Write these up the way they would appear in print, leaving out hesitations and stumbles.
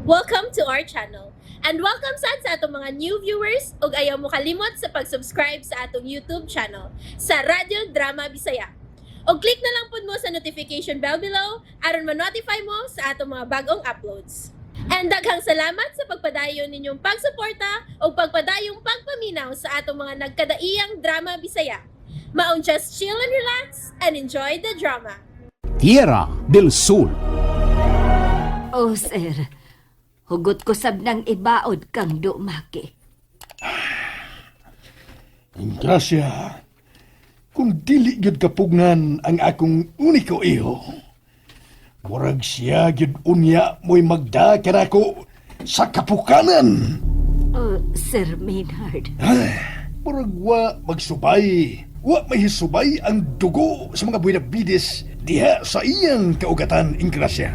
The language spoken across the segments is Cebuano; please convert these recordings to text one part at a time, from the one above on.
Welcome to our channel. And welcome sad sa atong mga new viewers ug ayaw mo kalimot sa pag-subscribe sa atong YouTube channel sa Radyo Drama Bisaya. Og click na lang pud mo sa notification bell below aron ma-notify mo sa atong mga bagong uploads. And daghang salamat sa pagpadayon ninyong pagsuporta ug pagpadayong pagpaminaw sa atong mga nagkadaiyang drama Bisaya. Maong just chill and relax and enjoy the drama. Tierra del Sol. Oh, sir. Hugot ko sab ng ibaod kang dumaki. Grasya, kung dili gyud kapugnan ang akong uniko iho, murag siya gyud unya mo'y magda kanako sa kapukanan. Oh, Sir Maynard. Murag wa magsubay, wa mahisubay ang dugo sa mga buwinabides diha sa iyang kaugatan, Ingrasya.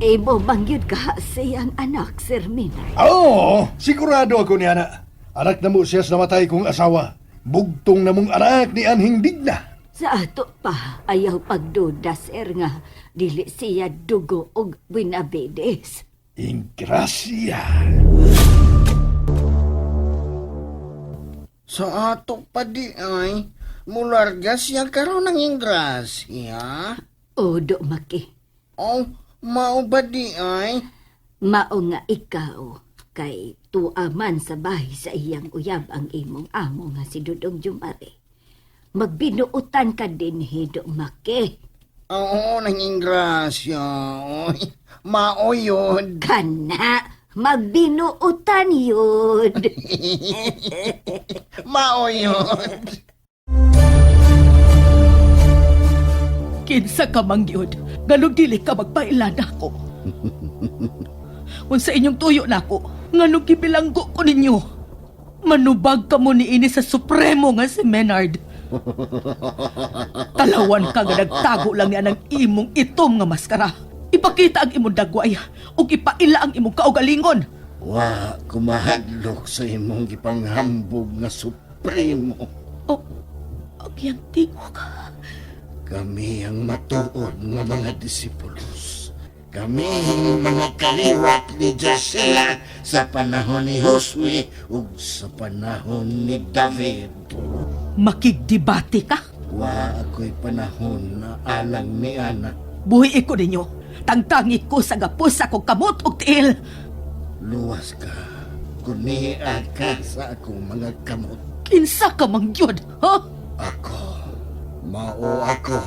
Imo mangyud ka siyang anak, Sir Maynard. Oo, sigurado ako ni ana. Anak na mo siya sa namatay kong asawa. Bugtong na mong anak ni Anhing Digna. Sa ato pa, ayaw pagduda, sir, nga dili siya dugo og Benavides. Ingrasya. Sa ato pa di ay, mularga siya karon ng ingrasya. O, dumaki. Oh, mao ba di ay? Mao nga ikaw kay tuaman sa bahay sa iyang uyab ang imong amo nga si Dudong Jumare. Magbinuutan ka din, Dumaki. Oo, nang ingrasya. Oy, mao yun. Kana, magbinuutan yun. Mao yun. Kinsa ka mangyud, nganong dili ka magpailan ako. Unsa inyong tuyo nako, nganong gibilanggo ko ninyo. Manubag ka mo niini sa supremo nga si Menard. Talawan ka nga nagtago lang niya ng imong itom nga maskara. Ipakita ang imong dagway ug ipaila ang imong kaugalingon. Wa kumahadlok sa imong gipanghambog nga supremo. Oh, ang iyang tingog. Kami ang matuod nga mga disipulos. Kami ang mga kaliwat ni Joshua sa panahon ni Josue ug sa panahon ni David. Makigdebate ka. Wa ako'y panahon na alang ni anak. Buhi ko ninyo. Tangtangi ko sa gapos sa akong kamot ug tiil. Luwas ka. Kunia ka sa akong mga kamot. Kinsa ka mangyud, ha? Ako. Mao ako.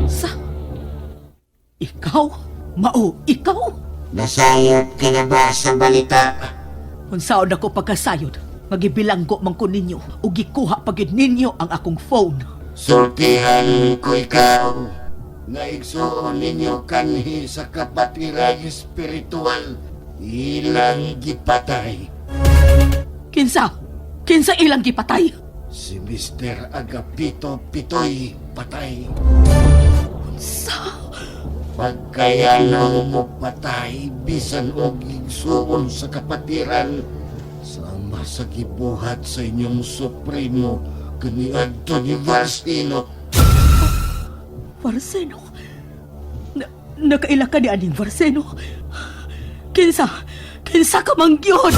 Sa? Ikaw? Mao, ikaw? Nasayod ka na ba sa balita? Unsaon ako pagkasayod, magibilanggo man ko ninyo ug gikuha pa gyud ninyo ang akong phone. Sultihan ko ikaw. Nga igsuon ninyo kanhi sa kapatiran espiritual. Ilang gipatay. Kinsa? Kinsa ilang gipatay? Si Mr. Agapito Pitoy patay. Sa? Pagkayano mo patay, bisan og igsuon sa kapatiran, sama sa gibuhat sa inyong supremo kani Anthony Varsino. Varseno? Na, nakaila ka ni aning Varseno? Kinsa? Kinsa ka mangyud?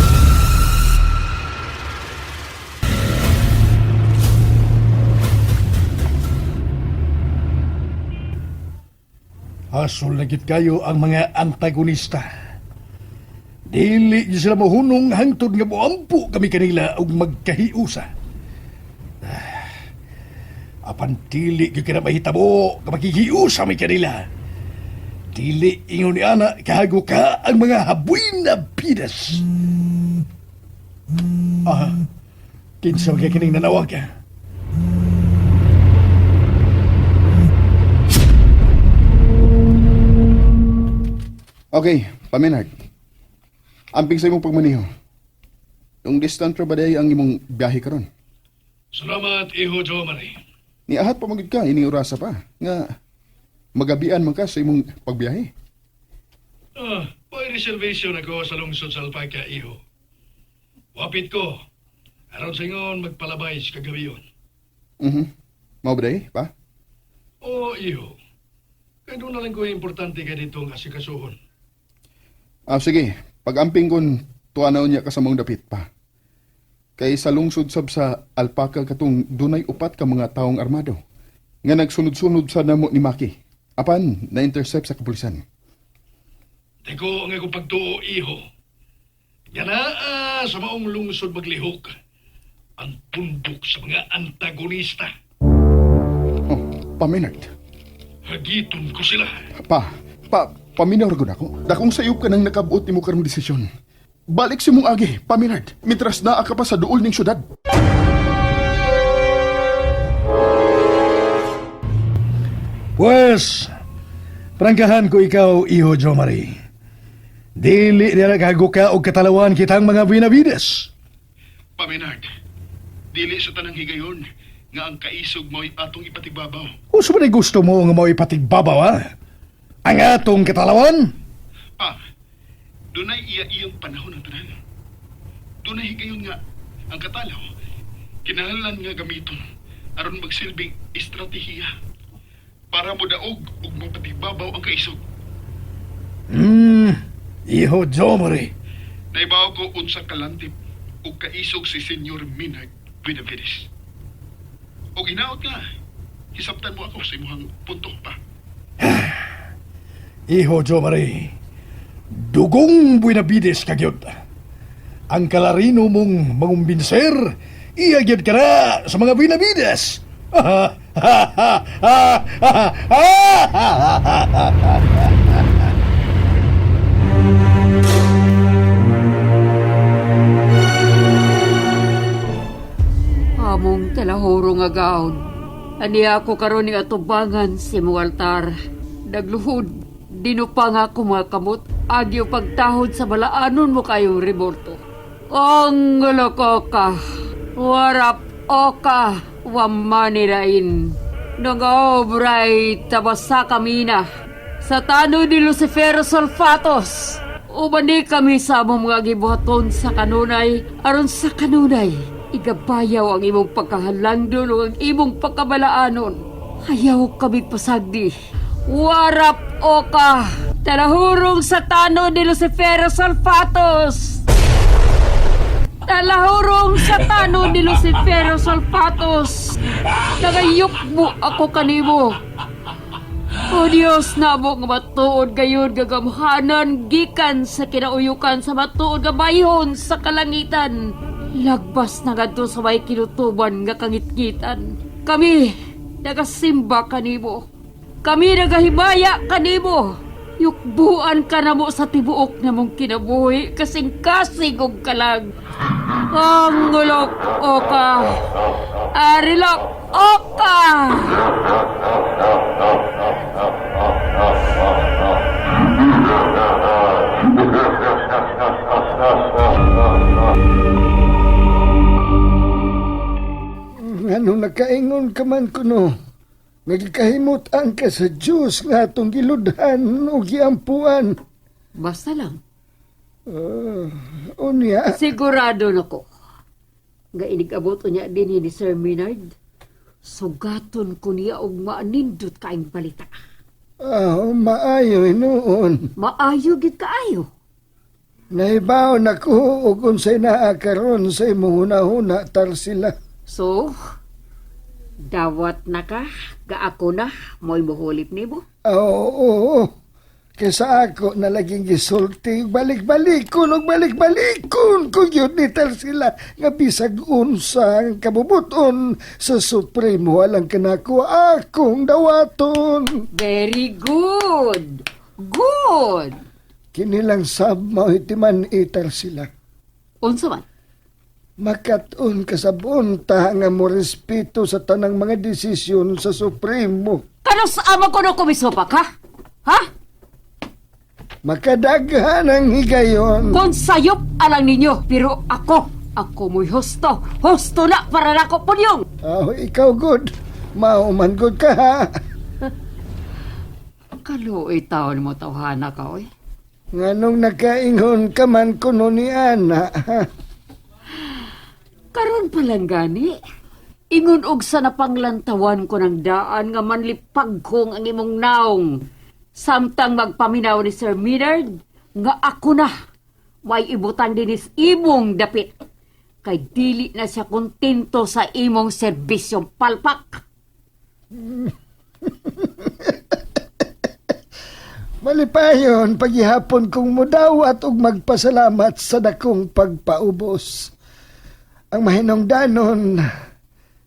Hasol na gid kayo ang mga antagonista. Dili gyud sila mohunong hangtod nga moampo kami kanila og magkahiusa. Apan dili gyud kana mahitabo nga makighiusa mi kanila. Dili ingon ni ana kahago ka ang mga habuin na bidas. Ah, kinsa kay kining nanawag? Okay, paminard. Amping sa imong pagmaniho. Yung distant ra ba day ang imong biyahe karon? Salamat, iho Jomari. Niahat pa magid ka ining orasa pa nga magabian man ka sa imong pagbiyahe. Ah, may reservation ako sa lungsod sa Alpaca, iho. Wapit ko. Aron sa ingon, magpalabay sa kagabi yun. Mhm. Mao ba day pa? Oo, iho. Kaya doon na lang ko importante ka dito ang asikasuhon. Ah, sige, pag-amping kon tuwa na unya ka sa mong dapit pa. Kay sa lungsod sab sa Alpaca katong dunay upat ka mga taong armado nga nagsunod-sunod sa namo ni Maki. Apan na-intercept sa kapulisan. Teko ang akong pagtuo, iho. Nga naa sa maong lungsod maglihok ang pundok sa mga antagonista. Oh, paminard. Hagiton ko sila. Pa, pa, paminaw ra gud ako. Dakong sayop ka nang nakabuot nimo karong desisyon. Balik si mong agi, paminard. Mitras naa ka pa sa duol ning syudad. Pues, prangkahan ko ikaw, iho Jo Marie. Dili nila kaguka og katalawan kitang mga Benavides. Paminard, dili sa tanang higayon nga ang kaisog mo'y atong ipatigbabaw. Uso ba gusto mo nga mo'y patigbabaw, ha? Ang atong katalawan? Pa, dunay iya-iyang panahon ang tanan. Dunay higayon nga ang katalaw kinahanglan nga gamiton aron magsilbing estratehiya para modaog ug mapatigbabaw ang kaisog. Iho Jo Marie. Naibaw ko unsa kalantip ug kaisog si Senyor Minard Benavides. Og hinaot nga, hisabtan mo ako sa imuhang punto pa. Iho Jo Marie. Dugong Buenavides kagyod. Ang kalarino mong mangumbinser, iya gyud ka na sa mga Benavides. Among talahuro nga gawd. Aniya ako karon ni atubangan si mong altar. Nagluhod, dinupa nga ako mga kamot. Agyo pagtahod sa balaanon mo kayong reborto. Ang loko ka, warap oka, wamanirain. Nangobray tabasa kamina. Sa tano ni Lucifero Solfatos. Ubani kami sa among mga gibuhaton sa kanunay, aron sa kanunay. Igabayaw ang imong pagkahalangdon ug ang imong pagkabalaanon. Ayaw kami pasagdi. Warap oka! Talahurong sa tano ni Lucifero Solfatos! Talahurong sa tano ni Lucifero Solfatos! Nagayukbo ako kanimo. O Diyos, namo nga matuod gayon gagamhanan gikan sa kinauyukan sa matuod nga bayhon sa kalangitan. Lagbas na ngadto sa may kinutuban nga kangitngitan. Kami nagasimba kanimo. Kami nagahimaya kanimo. Yukbuan ka na mo sa tibuok namong kinabuhi kasing-kasing og kalag. Ang gulok oka. Arilok oka. Ngano nakaingon ka man kuno? Nagkahimut-an ka sa Diyos nga atong giludhan o giampuan. Basta lang. Unya, Sigurado na ko. Nga inigabot niya din ni Sir Maynard. Sugaton ko niya og maanindot kaing balita. Maayo hinuon. Maayo gid kaayo. Nahibaw na ko og unsay naa karon sa imong hunahuna Tarsila. So, dawat na ka, gaako na, mo'y muhulip nimo. Oo, oo. Kaysa ako na laging gisulti, balik-balikon og balik-balikon ko yun ni Tarsila nga bisag unsa ang kabubuton sa Supremo alang kanako akong dawaton. Very good. Good. Kinilang sab mao'y itar sila. Unsa man? Makat-on kasabunta nga mo respeto sa tanang mga desisyon sa Supremo. Kanus ama ko no kumisupak, ha? Ha? Makadaghan ang higayon. Kung sayop alang ninyo, pero ako, ako mo'y husto. Husto na para nako punyong. Ah, ikaw good. Mauman good ka ha. Kaluoy taon mo tawhana ka, oy. Nganong nakaingon ka man kuno ni Ana. ha? Karon pa lang gani. Ingon og sa napanglantawan ko ng daan nga manlipagkong ang imong naong. Samtang magpaminaw ni Sir Maynard, Nga ako na may ibutan dinis imong dapit. Kay dili na siya kontento sa imong serbisyong palpak. Malipayon paghihapon kong mudawat ug magpasalamat sa dakong pagpaubos. Ang mahinungdanon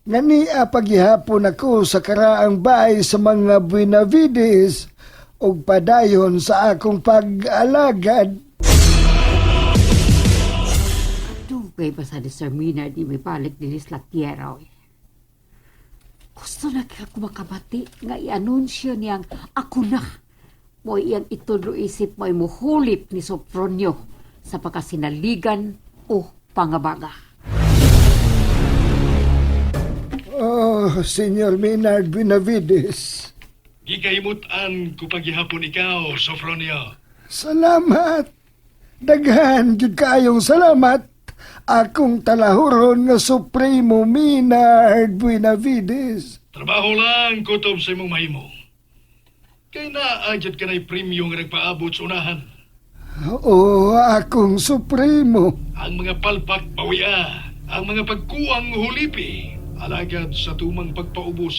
nga niya paghihapon ako sa karaang bahay sa mga Buenavides ug padayon sa akong pag-alagad. Dugay ba sa ni Sir Maynard ni may balik dinis la tierra, oy. Gusto na kaya kumakabati nga i-anunsyo niyang ako na. Mo'y iyang itudlo isip mo'y muhulip ni Sopronio sa pagkasinaligan o pangabaga. Oh, Senyor Maynard Benavides, Gikahimutan ko paghihapon ikaw, Sofronio. salamat. Daghan jud kaayong salamat. Akong talahuron nga Supremo Maynard Benavides. Trabaho lang kutob sa imong mahimo. Kay naa jud kanay premyo nga nagpaabot sa unahan. Oo, akong Supremo. Ang mga palpak bawia, ang mga pagkuwang hulipi, alagad sa tumang pagpaubos.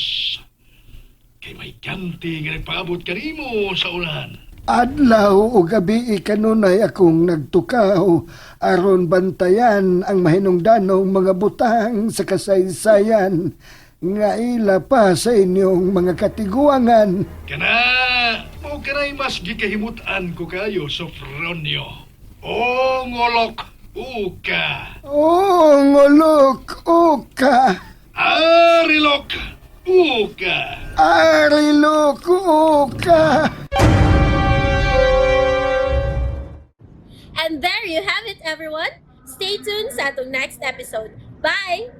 Kay may ganti nga nagpaabot kanimo sa unahan. Adlaw o gabi kanunay akong nagtukaw aron bantayan ang mahinungdanong mga butang sa kasaysayan nga ila pa sa inyong mga katiguangan. Kana, mo kanay mas gikahimutan ko kayo, Sofronio. O ngolok, uka. Oh, ngolok, uka, Arilok, uka. arilok, uka. And there you have it, everyone. Stay tuned sa atong next episode. Bye!